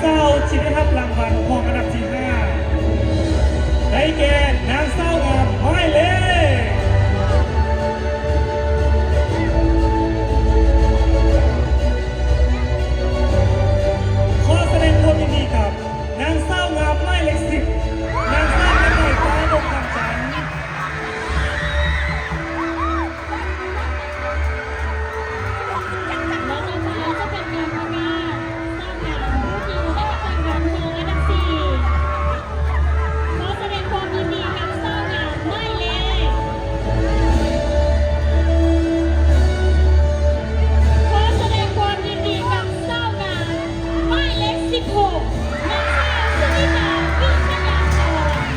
ສາວທີ່ໄດ້ຮັບລາງວັນຮອງອັນດັບທີຫ້າ ໄດ້ແກ່ນາງສາວງາມໝາຍເລກ ຂໍສະແດງຄວາມຍິນດີກັບນາງສາວງາມໝາຍເລກສິບ ນາງສາວກະໄຕ ປາດົງຄຳຈັນ. ແລະຕໍ່ໄປຈະເປັນການປະກາດສາວງາມຜູ້ທີ່ໄດ້ຮັບລາງວັນຮອງອັນດັບສີ່. ຂໍສະແດງຄວາມຍິນດີກັບສາວງາມໝາຍເລກ ຂໍສະແດງຄວາມຍິນດີກັບສາວງາມໝາຍເລກສິບຫົກ ນາງສາວ ສຸນິຕາ ວິທະຍາກອນ.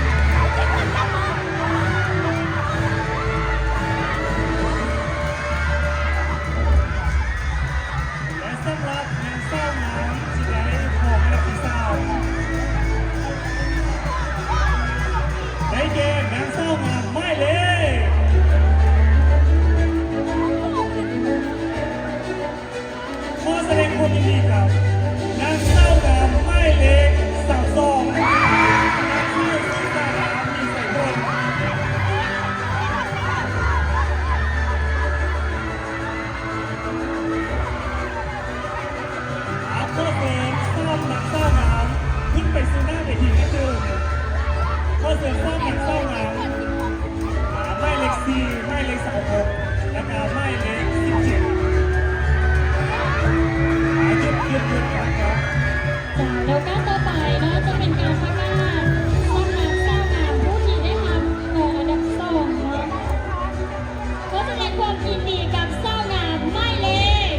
ແລະ ສຳລັບນາງສາວງາມທີ່ໄດ້ຮອງອັນດັບທີສາມ ໄດ້ແກ່ນາງສາວງາມໝາຍເລກ ຂໍສະແດງຄວາມຍິນດີກັບນາງສາວງາມໝາຍເລກຊາວສອງ ນາງສາວ ສຸສາລາ ມີໄຊພົນ. ອາ ຂໍເຊີນສາມນາງສາວງາມຂຶ້ນໄປສູ່ໜ້າເວທີນິດໜຶ່ງ. ຂໍເຊີນສາມນາງສາວງາມ ອາ ໝາຍເລກສີ່ ໝາຍເລກຊາວຫົກ ແລະກະໝາຍເລກສິບເຈັດ. ອາ ຢຸດ ຢຸດ ຢຸດ ຄັບ ຄັບ. ເຈົ້າ ແລ້ວກະຕໍ່ໄປເນາະ ຈະເປັນການປະກາດສຳລັບສາວງາມຜູ້ທີ່ໄດ້ຮັບຮອງອັນດັບສອງເນາະ. ຂໍສະແດງຄວາມຍິນດີກັບສາວງາມໝາຍເລກ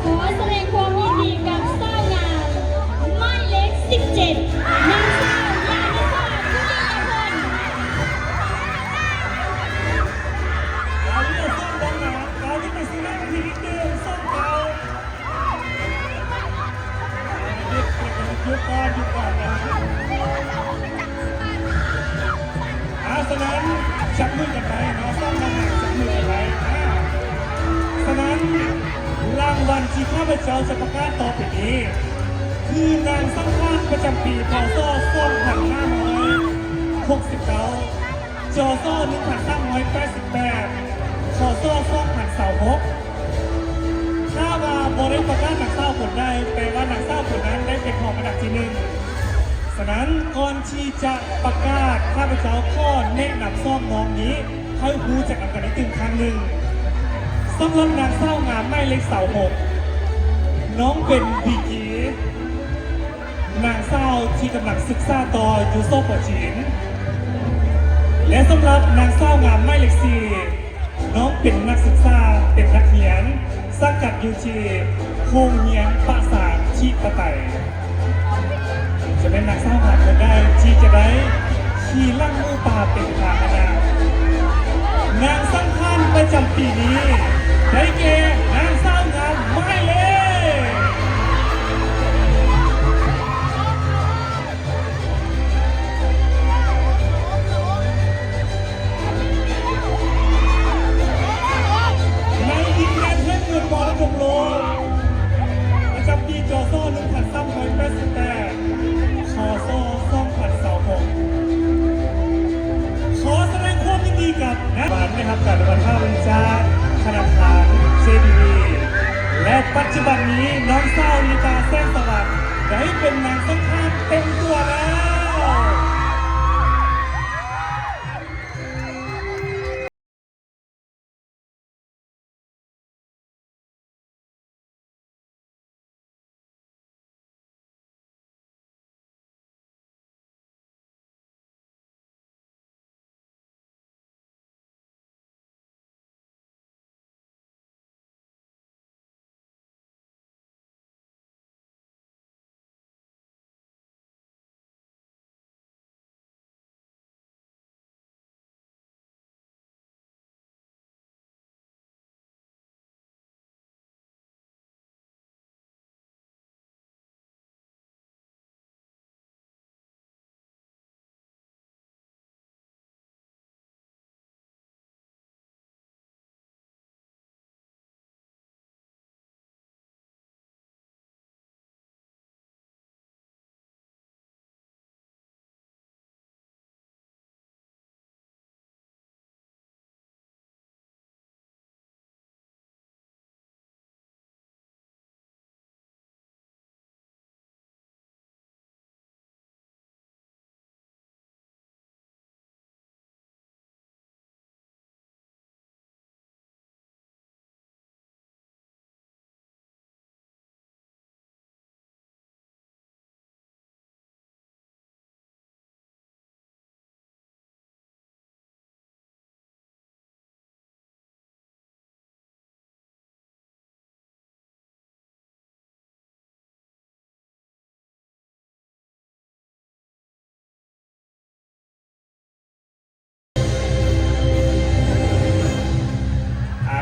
ຂໍສະແດງຄວາມຍິນດີກັບສາວງາມໝາຍເລກສິບເຈັດ ນາງສາວ ຢານິສາ ສຸລິຍະພົນ. ເອົາເລື່ອງສອງດັ່ງໜ້າ ເອົາທີ່ໄປຊິແລ້ວທີ່ໜຶ່ງ ສອງເກົ້າ. ຢຸດກ່ອນ ຢຸດກ່ອນນະ. ອາ ສະນັ້ນ ຈັບມືກັນໄວ້ເນາະ ສອງນາງງາມຈັບມືກັນໄວ້. ອາ ສະນັ້ນ ລາງວັນທີ່ຂ້າພະເຈົ້າຈະປະກາດຕໍ່ໄປນີ້ ຄືນາງສັງຂານປະຈຳປີ ພ.ສ. ສອງພັນຫ້າຮ້ອຍຫົກສິບເກົ້າ ຈ.ສ. ໜຶ່ງພັນສາມຮ້ອຍແປດສິບແປດ ຄ.ສ. ສອງພັນຊາວຫົກ. ຖ້າວ່າບໍ່ໄດ້ປະກາດນາງສາວຄົນໃດ, ແປວ່ານາງສາວຄົນນັ້ນໄດ້ເປັນຮອງອັນດັບທີໜຶ່ງ. ສະນັ້ນ, ກ່ອນທີ່ຈະປະກາດ, ຂ້າພະເຈົ້າຂໍແນະນຳສອງນ້ອງນີ້ໃຫ້ຮູ້ຈັກນຳກັນອີກຕື່ມຄັ້ງໜຶ່ງ. ສຳລັບນາງສາວງາມໝາຍເລກຊາວຫົກ, ນ້ອງເປັນດີກຣີ ນາງສາວທີ່ກຳລັງສຶກສາຕໍ່ຢູ່ ສປ ຈີນ ແລະ ສຳລັບນາງສາວງາມໝາຍເລກສີ່ ນ້ອງເປັນນັກສຶກສາ, ເປັນນັກຮຽນ, ສັງກັດຢູ່ທີ່ໂຮງຮຽນປະຊາທິປະໄຕ. ຈະແມ່ນນາງສາວງາມຄົນໃດທີ່ຈະໄດ້ ຂີ່ຫຼັງໝູປ່າເປັນພາຫະນະ. ນາງສັງຂານປະຈຳປີນີ້ ໄດ້ແກ່ ນາງສາວງາມໝາຍເລກ ໃນດິນແດນແຫ່ງເງິນມໍລະດົກໂລກ ປະຈຳປີ ຈ.ສ. ໜຶ່ງພັນສາມຮ້ອຍແປດສິບແປດ ຄ.ສ. ສອງພັນຊາວຫົກ. ຂໍສະແດງຄວາມຍິນດີກັບນາງ ໄດ້ຮັບການປະທານຈາກທະນາຄານ ເຈ ດີ ບີ ແລະ ປັດຈຸບັນນີ້ ນ້ອງສາວ ລິຕາ ແສງສະຫວັດ ໄດ້ເປັນນາງສັງຂານເຕັມຕົວແລ້ວ.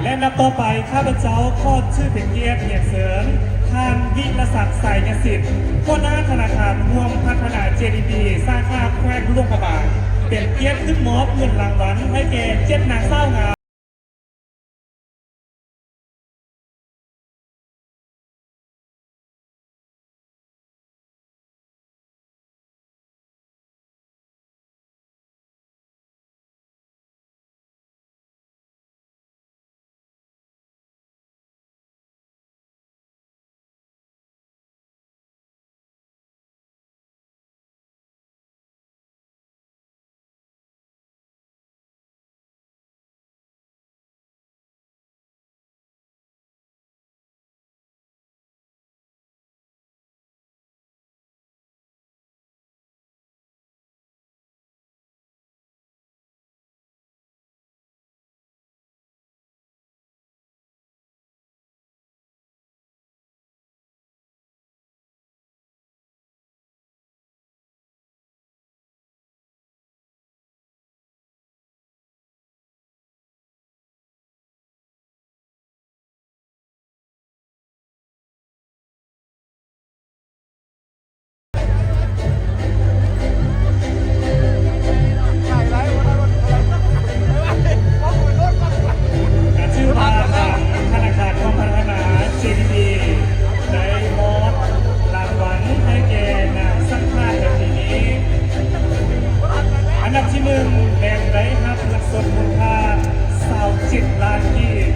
ແລະ ລຳດັບຕໍ່ໄປ ຂ້າພະເຈົ້າຂໍຖືເປັນກຽດຮຽນເຊີນ ທ່ານ ວິລະສັກ ໄຊຍະສິດ ຫົວໜ້າທະນາຄານຮ່ວມພັດທະນາ ເຈດີບີ ສາຂາແຂວງຫຼວງພະບາງ ເປັນກຽດຂຶ້ນມອບເງິນລາງວັນໃຫ້ແກ່ເຈັດນາງສາວງາມ. ຖືວ່າທາງທະນາຄານຮ່ວມພັດທະນາ ເຈດີບີ ໄດ້ມອບລາງວັນໃຫ້ແກ່ນາງຊ່າງພາບໃນປີນີ້ ອັນດັບທີໜຶ່ງແມ່ນໄດ້ຮັບເງິນສົດມູນຄ່າຊາວເຈັດລ້ານກີບ.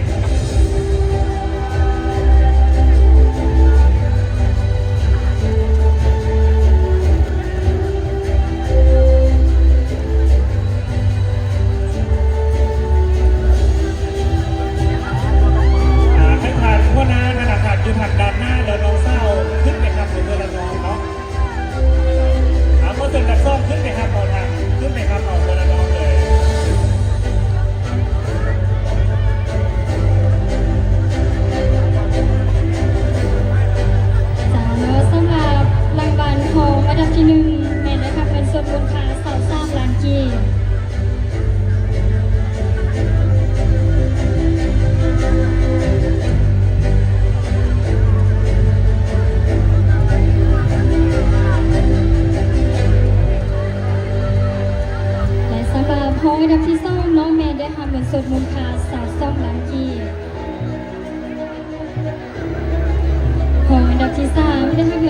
ອ່າ ໃຫ້ທ່ານຫົວໜ້າທະນາຄານຢູ່ທາງດ້ານໜ້າ ແລ້ວນ້ອງສາວຂຶ້ນໄປຮັບເອົາເທື່ອລະນ້ອງເນາະ. ອ່າ ຂໍເຊີນທັງສອງຂຶ້ນໄປຮັບເອົາທາງ ຂຶ້ນໄປຮັບເອົາເທື່ອລະນ້ອງເລີຍ. ເຈົ້າ ສຳລັບລາງວັນຮອງອັນດັບທີໜຶ່ງ ແມ່ນໄດ້ຮັບເງິນສົດມູນຄ່າຊາວສາມລ້ານກີບ. ແລະ ສຳລັບຮອງອັນດັບທີສອງເນາະ ແມ່ນໄດ້ຮັບເງິນສົດມູນຄ່າຊາວສອງລ້ານກີບ. ຮອງອັນດັບທີສາມໄດ້ຮັບ